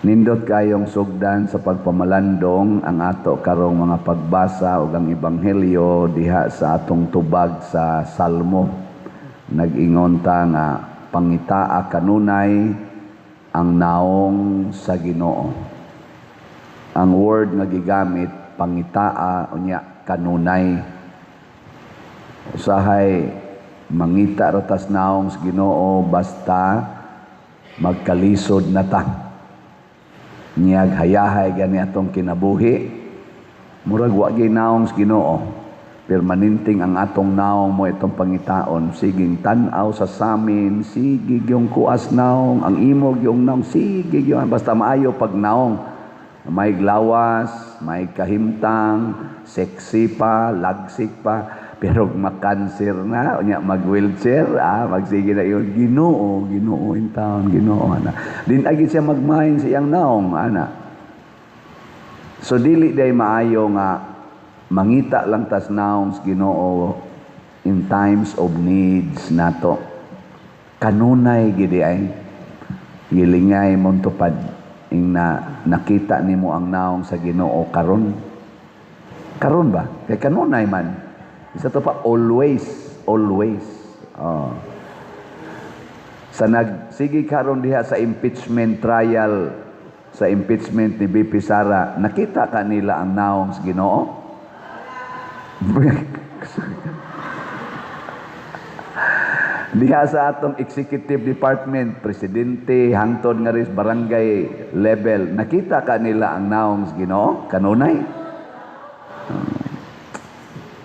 Nindot kayong sugdan sa pagpamalandong ang ato karong mga pagbasa ug ang ebanghelyo diha sa atong tubag sa Salmo. Nag-ingon ta nga pangitaa kanunay ang naong sa Ginoo. Ang word nga gigamit, pangitaa, unya kanunay. Usahay mangita ra tas naong sa Ginoo basta magkalisod na ta. Niyag hayahay gani atong kinabuhi, murag wa gyud naong sa Ginoo. Permanenteng ang atong naong mo itong pangitaon, siging tan-aw sa samin, sige gyung kuas naong, ang imo gyung naong, sige gyung basta maayo pag naong. May lawas, may kahimtang, sexy pa, lagsik pa, pero makanser na, unya mag-wheelchair, magsige na yun, Ginoo, Ginoo in town, Ginoo, ana. Din agi siya magmain sa iyang naong, ana. So dili day maayo nga mangita lang tas naong sa Ginoo in times of needs nato. Kanunay gidi ay gilingay mong tupad ing na nakita nimo ang naong sa Ginoo karon. Karon ba? Kay kanunay man. Isa to pa, always, always. Oh. Sa nagsige karon diha sa impeachment trial, sa impeachment ni VP Sara, nakita ka nila ang naong sa Ginoo? Diha sa atong executive department, presidente, hangtod nga ris barangay level, nakita ka nila ang naong sa Ginoo? Kanunay?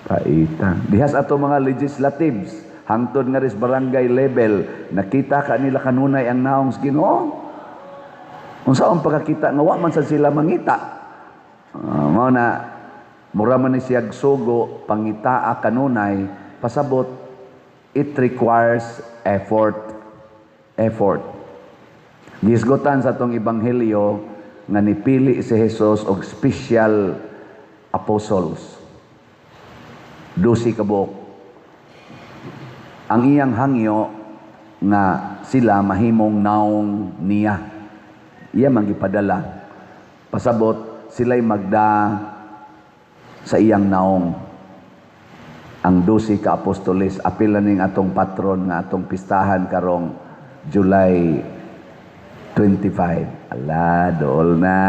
Paita. Diha sa atong mga legislatives, hangtod nga ris barangay level, nakita ka nila kanunay ang naong sa Ginoo? Unsa ang pagkakita nga wa man sa sila mangita? Mao na mura man ni siyag sugo, pangitaa kanunay, pasabot it requires effort. Effort. Gisgutan sa atong ebanghelyo nga nipili si Jesus og special apostles. 12 ka buok. Ang iyang hangyo nga sila mahimong naong niya. Iya man gipadala. Pasabot sila'y magda sa iyang naong. Ang 12 ka apostoles, apil na ning atong patron nga atong pistahan karong July 25. Ala, dool na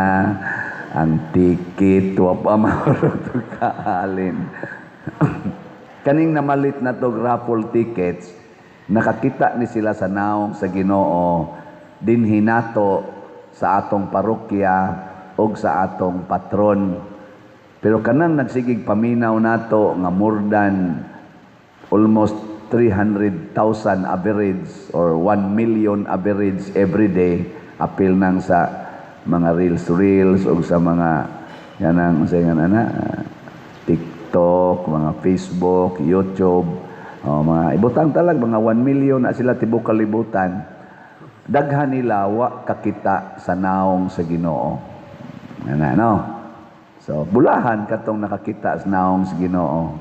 ang ticket, wa pa mahurot kaalin. Kaning namalit na to raffle tickets, nakakita ni sila sa naong sa Ginoo dinhi nato sa atong parokya og sa atong patron. Pero kanang nagsigig paminaw nato nga more than almost 300,000 average or 1 million average every day, apil nang sa mga reels reels o sa mga yanang sa nga ana TikTok, mga Facebook, YouTube, oh, mga ibutang talag mga 1 million na sila tibok kalibutan. Daghan nila wa kakita sa naong sa Ginoo. Ana no. So bulahan katong nakakita sa naong sa Ginoo.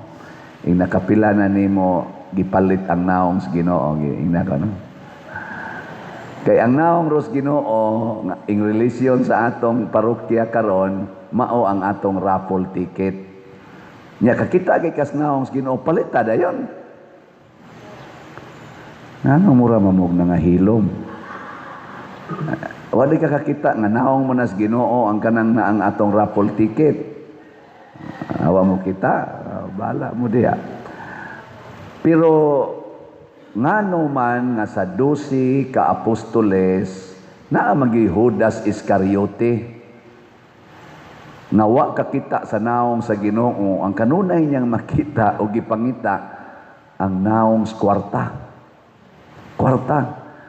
Ing nakapila na nimo gipalit ang naong sa Ginoo, ingna ka no. Kay ang naong ros Ginoo nga in relation sa atong parokya karon, mao ang atong raffle ticket. Nya kakita kay kas naong sa Ginoo, palita dayon. Ngano mura mamog na nga hilom? Wala ka kakita nga naong mo nas Ginoo ang kanang na ang atong raffle ticket. Awa mo kita, bala mo diya. Pero ngano man nga sa 12 ka apostoles naa magi Judas Iscariote nga wa kakita sa naong sa Ginoo, ang kanunay niyang makita o gipangita ang naong sa kwarta. Kwarta.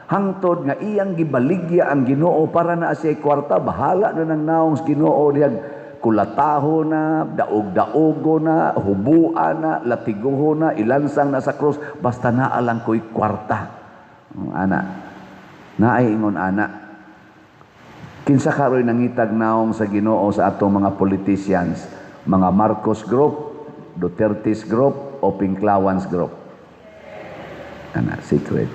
Hangtod nga iyang gibaligya ang Ginoo para na siya kwarta, bahala na ng naong sa Ginoo diyag kulataho na, daog-daogo na, hubuan na, latiguho na, ilansang na sa krus, basta naa lang ko'y kwarta. Ana. Naay ingon ana. Kinsa karoy nangitag naong sa Ginoo sa atong mga politicians, mga Marcos Group, Duterte's Group, o Pinklawans Group? Ana, secret.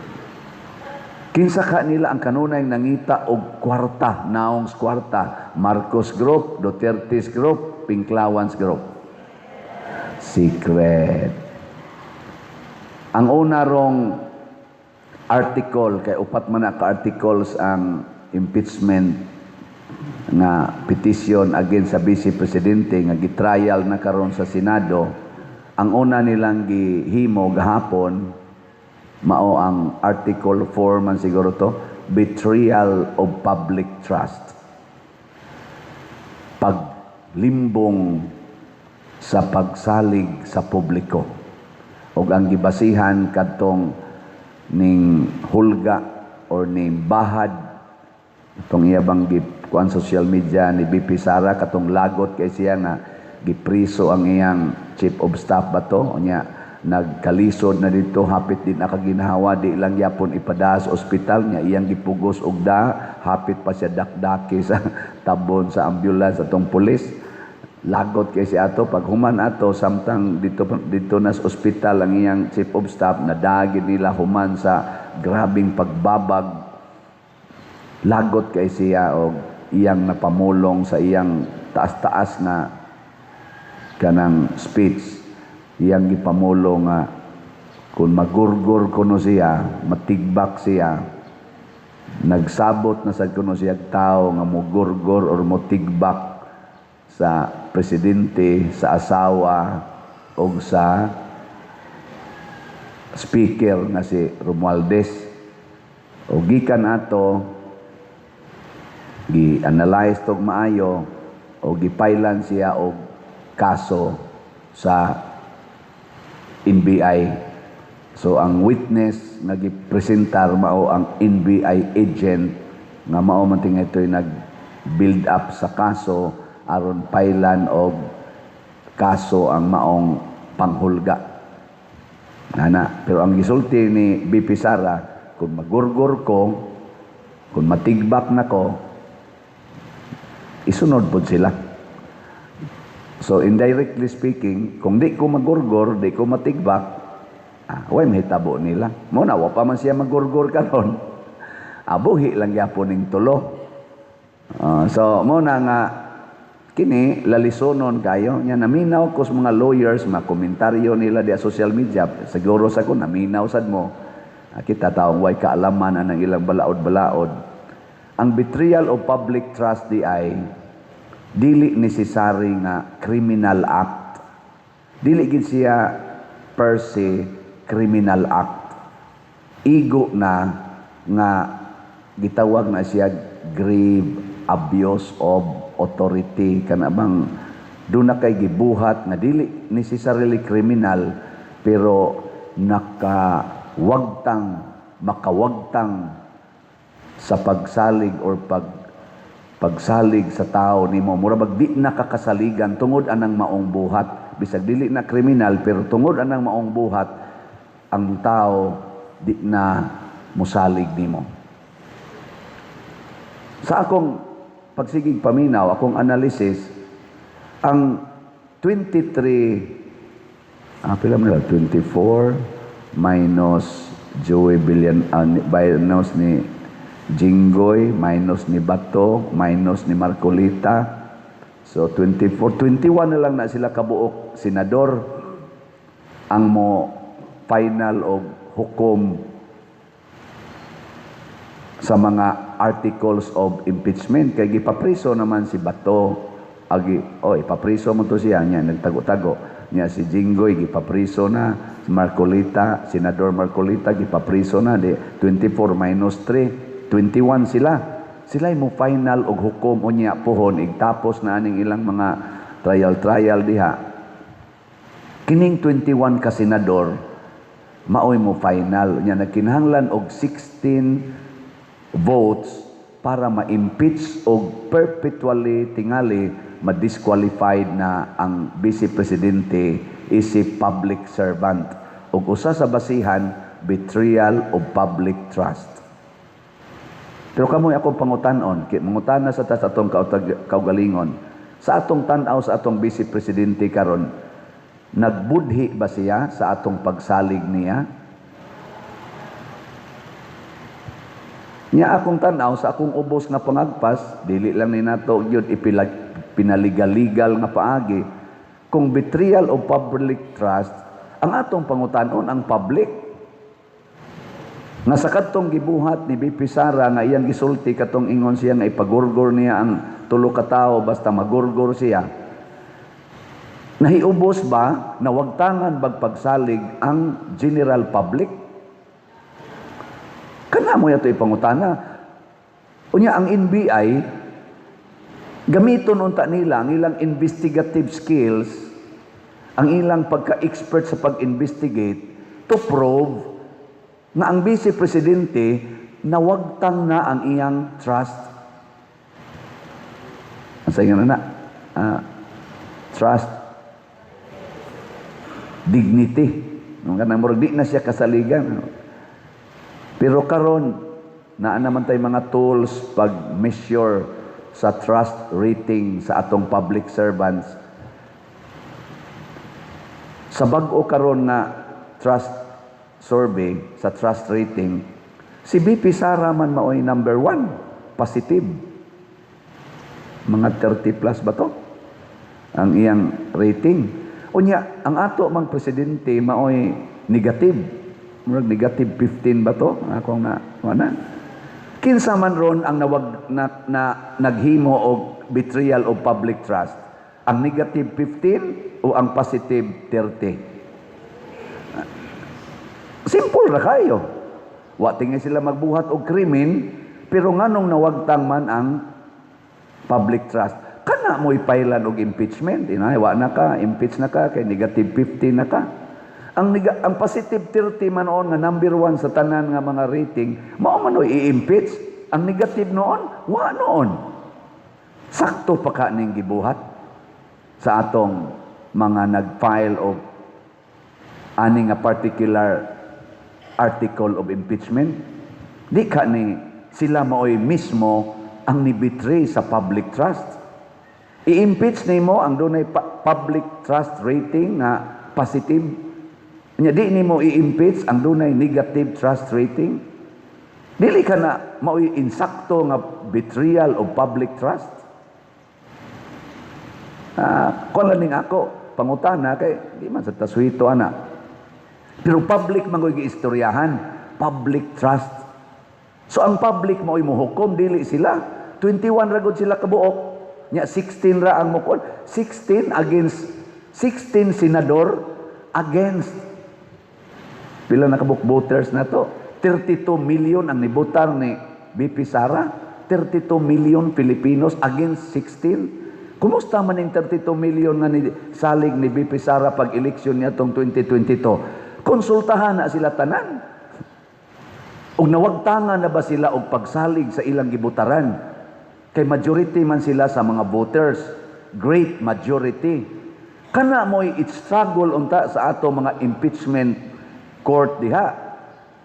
Kinsa ka nila ang kanunay nangita og kwarta, naong sa kwarta? Marcos Group, Duterte's Group, Pinklawans Group. Secret. Ang una rong article, kay upat man na ka articles ang impeachment nga petition against sa Vice Presidente nga gitrial na karon sa Senado. Ang una nilang gihimo gahapon mao ang Article 4 man siguro to, betrayal of public trust, paglimbong sa pagsalig sa publiko. Ug ang gibasihan kadtong ning hulga or ning bahad itong iya bang kuan social media ni VP Sara, katong lagot kay siya nga gipriso ang iyang chief of staff ba to. Unya nagkalisod na dito, hapit din nakaginhawa, di lang yapon ipada sa ospital niya, iyang gipugos og da hapit pa siya dakdaki sa tabon sa ambulance atong pulis. Lagot kay si ato. Pag human ato, samtang dito dito na sa ospital ang iyang chief of staff, nadagi nila human sa grabing pagbabag. Lagot kay siya og iyang napamulong sa iyang taas-taas na kanang speech, iyang gipamulong nga kung magurgor kuno siya, matigbak siya, nagsabot na sad kuno siya tao nga mugurgor or motigbak sa presidente, sa asawa o sa speaker nga si Romualdez. O gikan ato, gi-analyze tog maayo o gipailan siya og kaso sa NBI. So ang witness nga gipresentar mao ang NBI agent nga mao man tingay ito'y nag-build up sa kaso aron pailan og kaso ang maong panghulga. Ana, pero ang gisulti ni VP Sara, kung magurgor ko, kung matigbak na ko, isunod pod sila. So indirectly speaking, kung di ko magurgor, di ko matigbak, way mahitabo nila. Mo na wa pa man siya magurgor karon. Abuhi lang gyapon ning tulo. So mo na nga kini lalisonon kayo nya. Naminaw ko sa mga lawyers, mga komentaryo nila di social media. Siguro sa ko naminaw sad mo. Kita taong way kaalaman anang ilang balaod-balaod. Ang betrayal of public trust di ay dili necessary nga criminal act, dili gid siya per se criminal act. Igo na nga gitawag na siya grave abuse of authority, kana bang doon na kay gibuhat nga dili necessarily criminal pero nakawagtang, makawagtang sa pagsalig or pagsalig sa tao nimo. Mura bag di nakakasaligan tungod anang maong buhat. Bisag dili na kriminal, pero tungod anang maong buhat, ang tao di na musalig nimo. Sa akong pagsigig paminaw, akong analysis, ang 23, pila man nila? 24 minus Joey Billion, minus ni Jinggoy, minus ni Bato, minus ni Marcolita. So 24, 21 na lang na sila kabuok senador ang mo final og hukom sa mga articles of impeachment, kay gipapriso naman si Bato. Agi oh, ipapriso mo to siya niya, nagtago-tago niya. Si Jinggoy gipapriso na, si Marcolita, Senador Marcolita gipapriso na. Di 24 minus 3, 21 sila. Sila mo final og hukom unya pohon igtapos na aning ilang mga trial trial diha. Kining 21 ka senador maoy mo final nya. Nagkinahanglan og 16 votes para ma-impeach og perpetually tingali ma-disqualified na ang vice presidente isip public servant. Ug usa sa basihan, betrayal of public trust. Pero kamoy akong pangutan-on, kay mangutana sa tas atong kaugalingon, sa atong tan-aw sa atong vice presidente karon, nagbudhi ba siya sa atong pagsalig niya? Nya akong tan-aw sa akong ubos nga pangagpas, dili lang ni nato gyud ipilag pinaligal-legal nga paagi. Kung betrayal of public trust, ang atong pangutanon ang public. Nga sa kadtong gibuhat ni VP Sara nga iyang gisulti katong ingon siya nga ipagurgor niya ang tulo ka tawo basta magurgor siya. Nahiubos ba, nawagtangan bag pagsalig ang general public? Kana mo yato ipangutana. Unya ang NBI, gamiton unta nila ang ilang investigative skills, ang ilang pagka-expert sa pag-investigate to prove nga ang vice presidente nawagtang na ang iyang trust. Ang sa na trust dignity. Nung kanang murag di na siya kasaligan. Pero karon naa naman tay mga tools pag measure sa trust rating sa atong public servants. Sa bag-o karon nga trust survey sa trust rating, si VP Sara man maoy number one, positive. Mga 30 plus ba to? Ang iyang rating. Unya, ang ato mang presidente maoy negative. Murag negative 15 ba to? Akong na wala. Kinsa man ron ang nawag na naghimo og betrayal of public trust? Ang negative 15 o ang positive 30? Simple ra kayo. Wa tingi sila magbuhat og krimen, pero nganong nawagtang man ang public trust? Kana mo ipailan og impeachment, inay wa na ka, impeach na ka kay negative 15 na ka. Ang positive 30 man noon nga number one sa tanan nga mga rating, mao man oy i-impeach. Ang negative noon, wa noon. Sakto pa ka ning gibuhat sa atong mga nag-file og ani nga particular article of impeachment. Di ka ni sila maoy mismo ang ni-betray sa public trust. I-impeach nimo ang dunay public trust rating nga positive. Nya di nimo i-impeach ang dunay negative trust rating. Dili ka na maoy insakto nga betrayal of public trust. Ah, kuan lang ning ako pangutana kay di man sa taswito ana. Pero public man ko'y giistoryahan, public trust. So ang public mao'y mohukom, dili sila. 21 ra gud sila kabuok. Nya 16 ra ang mukon. 16 against 16 senador against pila na kabuk voters na to? 32 million ang nibotar ni VP Sara. 32 million Filipinos against 16. Kumusta man yung 32 million nga ni salig ni VP Sara pag eleksyon niya tong 2022? Konsultahan na sila tanan. Og nawagtangan na ba sila og pagsalig sa ilang gibutaran? Kay majority man sila sa mga voters. Great majority. Kana mo'y it-struggle unta sa ato mga impeachment court diha.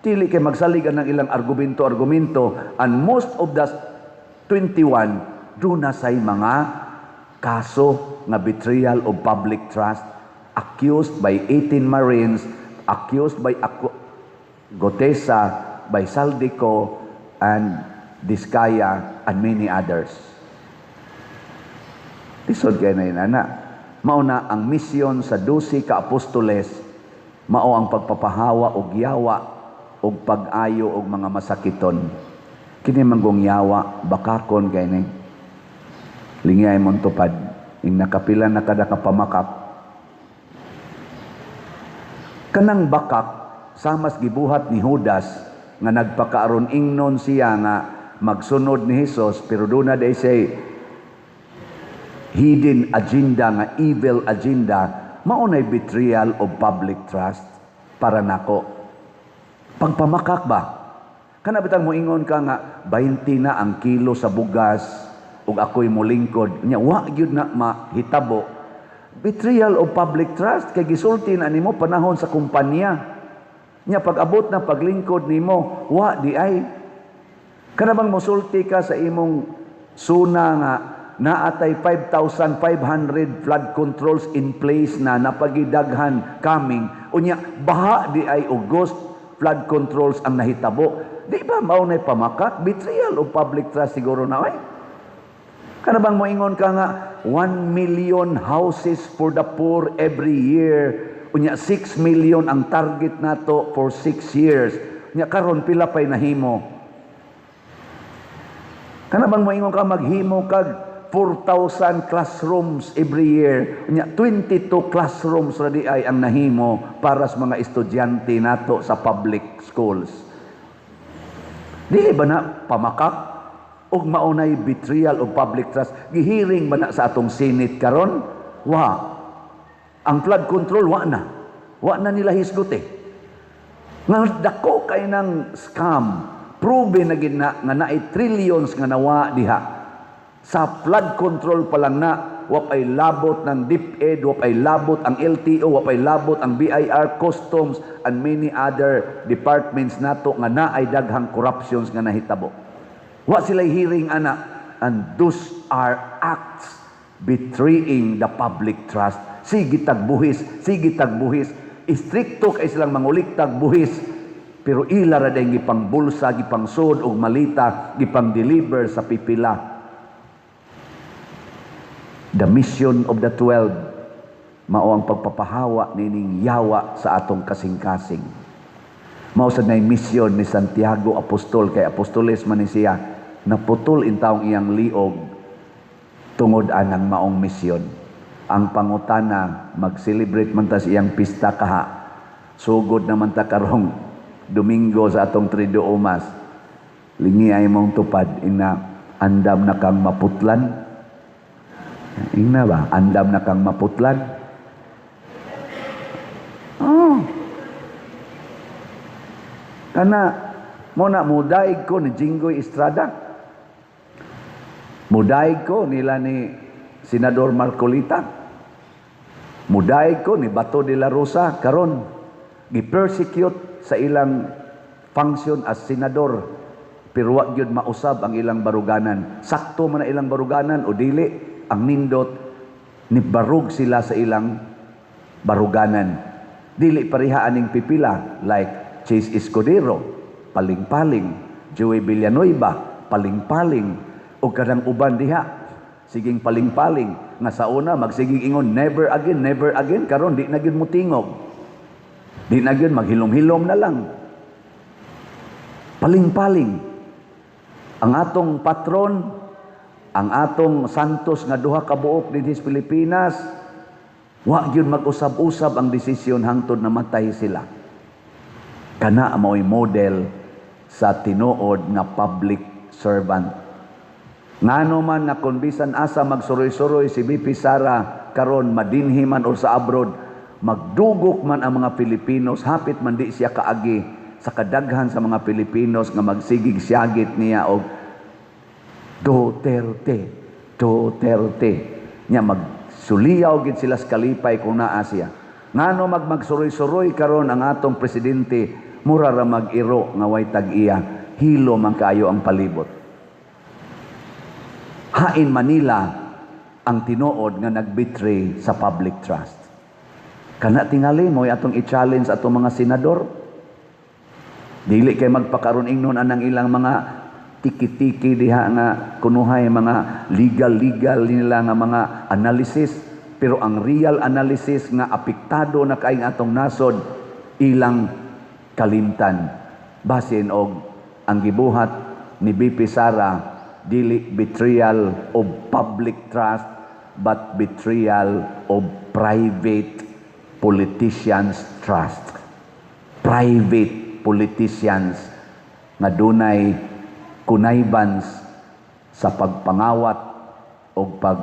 Dili kay magsalig ang ilang argumento-argumento and most of the 21 duna say mga kaso nga betrayal of public trust, accused by 18 Marines, accused by Guteza, by Zaldy Co and Discaya and many others. Lisod kay na yun, ana. Mao na ang misyon sa 12 ka apostoles, mao ang pagpapahawa og yawa og pag-ayo og mga masakiton. Kini manggong yawa, bakakon kay ni. Lingay mong tupad, ing nakapila na kada ka pamakak. Kanang bakak, samas gibuhat ni Judas nga nagpakaaron ingnon siya nga magsunod ni Hesus, pero doon na day hidden agenda nga evil agenda, mao nay betrayal of public trust para nako. Pagpamakak ba? Kana bitang moingon ka nga 20 na ang kilo sa bugas ug ako'y molingkod nya wa gyud na mahitabo. Betrayal of public trust kay gisulti na nimo panahon sa kumpanya. Nya pag abot na paglingkod nimo, wa di ay. Kana bang mosulti ka sa imong suna nga naatay 5,500 flood controls in place na napagidaghan coming, unya baha di ay og ghost flood controls ang nahitabo? Di ba mao na pamakak? Betrayal of public trust siguro na oy. Kana bang moingon ka nga 1 million houses for the poor every year? Unya 6 million ang target nato for 6 years. Unya karon pila pay nahimo? Kana bang moingon ka maghimo kag 4,000 classrooms every year? Unya 22 classrooms ra di ay ang nahimo para sa mga estudyante nato sa public schools. Dili ba na pamakak? Ug mao nay betrayal of public trust? Gihiring ba na sa atong Senate karon? Wa. Ang flood control, wa na. Wa na nila hisgot eh. Nga dako kay ng scam. Proven na gid na nga naay trillions nga nawa diha. Sa flood control pa lang na, wa pay labot ng DepEd, wa pay labot ang LTO, wa pay labot ang BIR, Customs, and many other departments nato nga naay daghang corruptions nga nahitabo. Wa sila hearing ana, and those are acts betraying the public trust. Sige tagbuhis, sige tagbuhis. Istrikto kay silang manguliktag buhis, pero ila ra day gipang bulsa, gipang sud og malita, gipang deliver sa pipila. The mission of the 12 mao ang pagpapahawa nining yawa sa atong kasing-kasing. Mao sad nay misyon ni Santiago Apostol, kay apostoles man ni siya, naputol intawong iyang liog tungod anang maong misyon. Ang pangutana, mag-celebrate man ta sa iyang pista kaha. Sugod naman ta karong Domingo sa atong Triduum Mass. Lingi ay mong tupad, ina andam na kang maputlan. Ingna ba? Andam na kang maputlan? Oh. Kana mo na mudaig ko ni Jinggoy Estrada. Mudaig ko nila ni Senador Marcoleta. Mudaig ko ni Bato de la Rosa karon gi-persecute sa ilang function as senador, pero wa gyud mausab ang ilang baruganan. Sakto man na ilang baruganan o dili, ang nindot ni barug sila sa ilang baruganan. Dili pareha aning pipila like Chiz Escudero, paling-paling, Joey Villanueva, paling-paling, o kanang uban diha siging paling-paling nga sa una magsiging ingon "Never again, never again." Karon di na gyud mutingog, di na gyud, maghilom-hilom na lang, paling-paling. Ang atong patron, ang atong santos nga duha ka buok dinhi sa Pilipinas, wa gyud mag-usab-usab ang desisyon hangtod namatay sila. Kana mao'y model sa tinuod nga public servant. Ngano man nga kung bisan asa magsuroy-suroy si VP Sara karon, madinhi man or sa abroad, magdugok man ang mga Pilipinos, hapit man di siya kaagi sa kadaghan sa mga Pilipinos nga magsigig siyagit niya og "Duterte, Duterte." Nya magsuliyaw gid sila sa kalipay kung naa siya. Ngano magsuroy-suroy karon ang atong presidente, mura ra mag-iro nga way tag-iya, hilo man kaayo ang palibot. Hain Manila ang tinuod nga nagbetray sa public trust. Kana tingali mo atong i-challenge atong mga senador. Dili kay magpakaron ingnon anang ilang mga tiki-tiki diha nga kunuhay mga legal-legal nila nga mga analysis, pero ang real analysis nga apektado na kay atong nasod, ilang kalimtan. Basin og ang gibuhat ni VP Sara dili betrayal of public trust but betrayal of private politicians' trust, private politicians nga dunay connivance sa pagpangawat o pag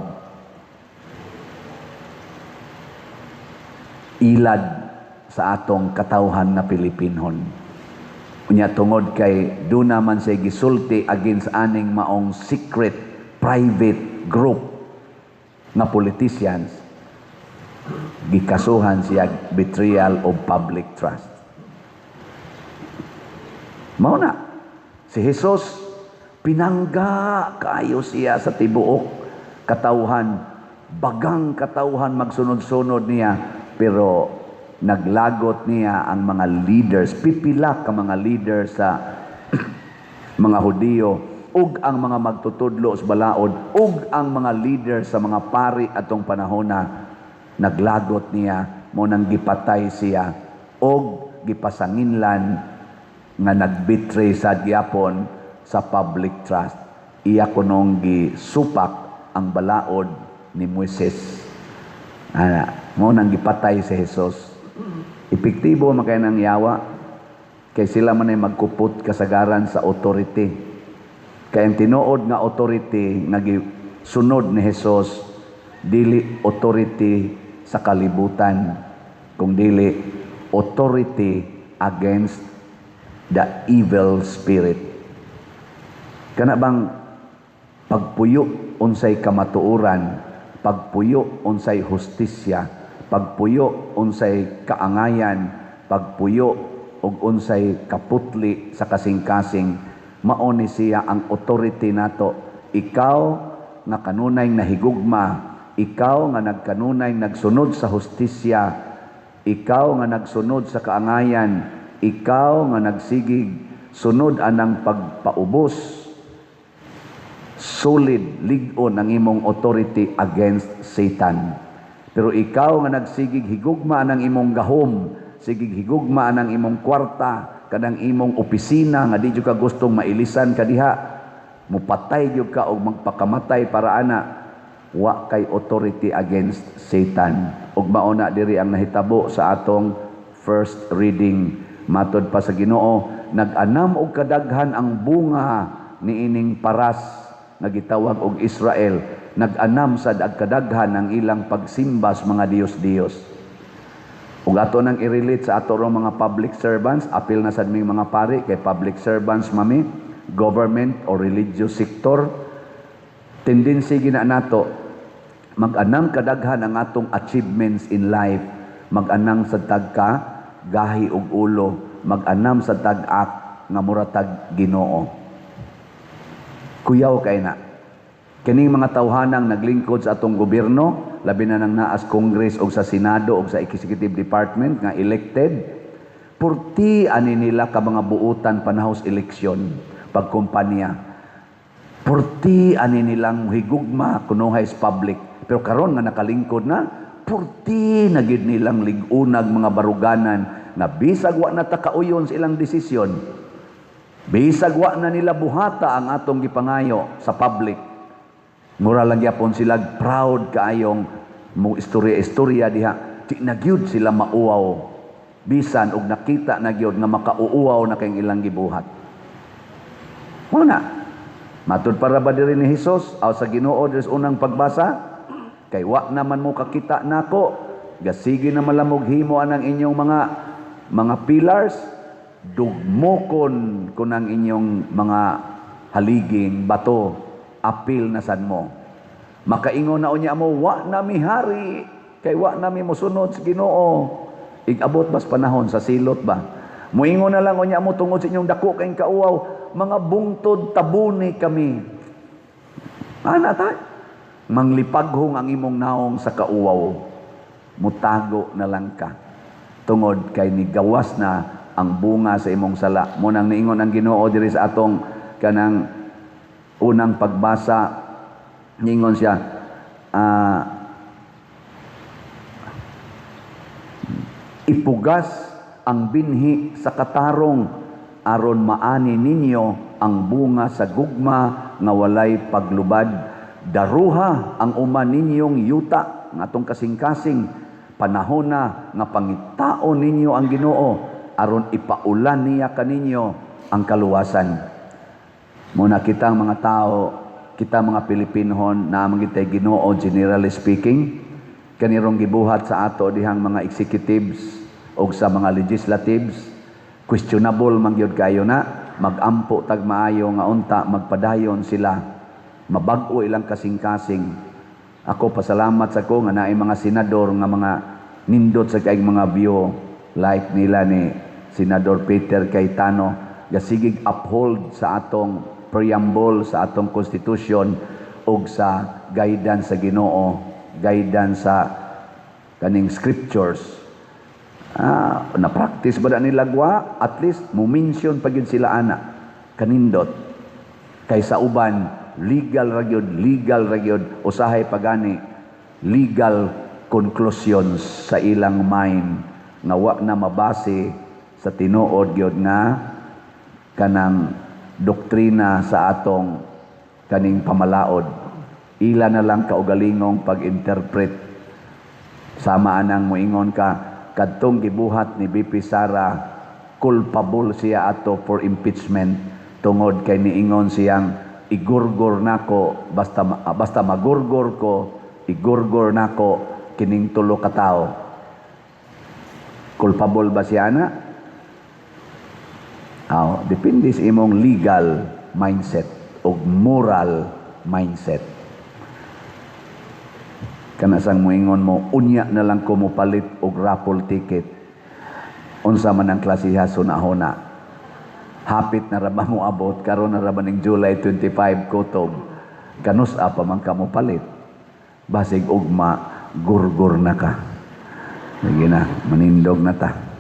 ilad sa atong katawhan na Pilipinhon. Unya tungod kay duna man siya gisulti against aning maong secret private group nga politicians, gikasuhan siya betrayal of public trust. Mao na si Jesus, pinangga kaayo siya sa tibuok katawhan, bagang katawhan magsunod-sunod niya, pero naglagot niya ang mga leaders, pipila ka mga leaders sa Mga Hudiyo ug ang mga magtutudlo sa balaod ug ang mga leader sa mga pari atong panahona naglagot niya, mao nang gipatay siya og gipasanginlan nga nagbetray sa gyapon sa public trust. Iya kunong gisupak ang balaod ni Moises. Ana, mao nang gipatay si Jesus. Epektibo man kay nang yawa kay sila man ay magkupot kasagaran sa authority. Kay ang tinuod nga authority nga gisunod ni Jesus, dili authority sa kalibutan, kung dili authority against the evil spirit. Kana bang pagpuyo unsay kamatuoran, pagpuyo unsay hustisya, pagpuyo unsay kaangayan, pagpuyo og unsay kaputli sa kasing-kasing, mao ni siya ang authority nato. Ikaw nga kanunay nahigugma, ikaw nga nagkanunay nagsunod sa hustisya, ikaw nga nagsunod sa kaangayan, ikaw nga nagsigig sunod anang pagpaubos, solid lig-on ang imong authority against Satan. Pero ikaw nga nagsigig higugma ang imong gahom, sigig higugma ang imong kwarta, kanang imong opisina nga di jud ka gustong mailisan ka diha, mupatay gyud ka og magpakamatay para ana, wa kay authority against Satan. Ug mao na diri ang nahitabo sa atong first reading. Matod pa sa Ginoo, nag-anam og kadaghan ang bunga niining paras nga gitawag og Israel. Nag-anam sad ag kadaghan ang ilang pagsimba sa mga diyos-diyos. Ug ato nang i-relate sa ato rong mga public servants, apil na sad ming mga pari kay public servants mami, government or religious sector. Tendency gina nato, mag-anam kadaghan ang atong achievements in life, mag-anam sa tagka gahi og ulo, mag-anam sa tag-ak nga mura tag Ginoo. Kuyaw kay na. Kining mga tawhanang naglingkod sa atong gobyerno, labi na nang naas Congress o sa Senado o sa Executive Department nga elected, purti ani nila ka mga buutan panahos eleksyon, pagkumpanya. Purti ani nilang higugma kunuhay sa public. Pero karon nga nakalingkod na, purti na gid nilang lig-unag mga baruganan nga bisag wa na ta kauyon sa ilang desisyon. Bisag wa na nila buhata ang atong gipangayo sa public. Mura lang gyapon sila proud kaayong mo istorya-istorya diha. Di na gyud sila mauwaw. Bisan og nakita na gyud nga makauuwaw na kayong ilang gibuhat. Mao na. Matud para ba diri ni Hesus aw sa Ginoo diri sa unang pagbasa? Kay wa naman mo kakita nako, gasige na malamog himo anang inyong mga pillars, dugmokon kun ang inyong mga haliging bato, apil na sad mo. Makaingon na unya mo, "Wa na mi hari, kay wa na mi mosunod sa Ginoo." Igabot bas panahon sa silot ba? Muingon na lang unya mo tungod sa inyong dako kayong kauwaw, "Mga bungtod, tabuni kami." Ana ta? Manglipaghong ang imong naong sa kauwaw. Mutago na lang ka. Tungod kay nigawas na ang bunga sa imong sala. Mao nang niingon ang Ginoo diri sa atong kanang unang pagbasa, niingon siya, "Ipugas ang binhi sa katarong aron maani ninyo ang bunga sa gugma nga walay paglubad. Daruha ang uma ninyong yuta nga atong kasing-kasing. Panahon na nga pangitaon ninyo ang Ginoo aron ipaulan niya kaninyo ang kaluwasan." Muna kitang mga tao, kita mga Pilipinohon na man gitay Ginoo, generally speaking, kanirong gibuhat sa ato dihang mga executives o sa mga legislatives, questionable man gyud kayo na, magampo tag maayo nga unta magpadayon sila, mabag-o ilang kasing-kasing. Ako pasalamat sa ko nga naay mga senador nga mga nindot sa kayong mga view like nila ni Senador Peter Cayetano, gasigig uphold sa atong preamble, sa atong constitution ug sa guidance sa Ginoo, guidance sa kaning scriptures. Na practice ba na nila gwa? At least mo mention pa gyud sila ana kanindot. Kay sa uban, legal ra gyud, legal ra gyud, usahay pagani legal conclusions sa ilang mind nga wa na mabase sa tinuod gyud nga kanang doktrina sa atong kaning pamalaod. Ila na lang kaugalingong pag-interpret. Sama anang moingon ka, kadtong gibuhat ni VP Sara, culpable siya ato for impeachment tungod kay niingon siyang igurgor nako, basta basta magurgor ko, igurgor nako kining tulo ka tawo. Culpable ba siya ana? Aw, depende sa imong legal mindset o moral mindset. Kana sang moingon mo, "Unya na lang ko mopalit og raffle ticket." Unsa man ang klasiha sunahona? Hapit na ra ba mo abot? Karon na ra ba ning July 25 kutob? Kanus-a pa man ka mo palit? Basig ugma gurgur na ka. Sige na, manindog na ta.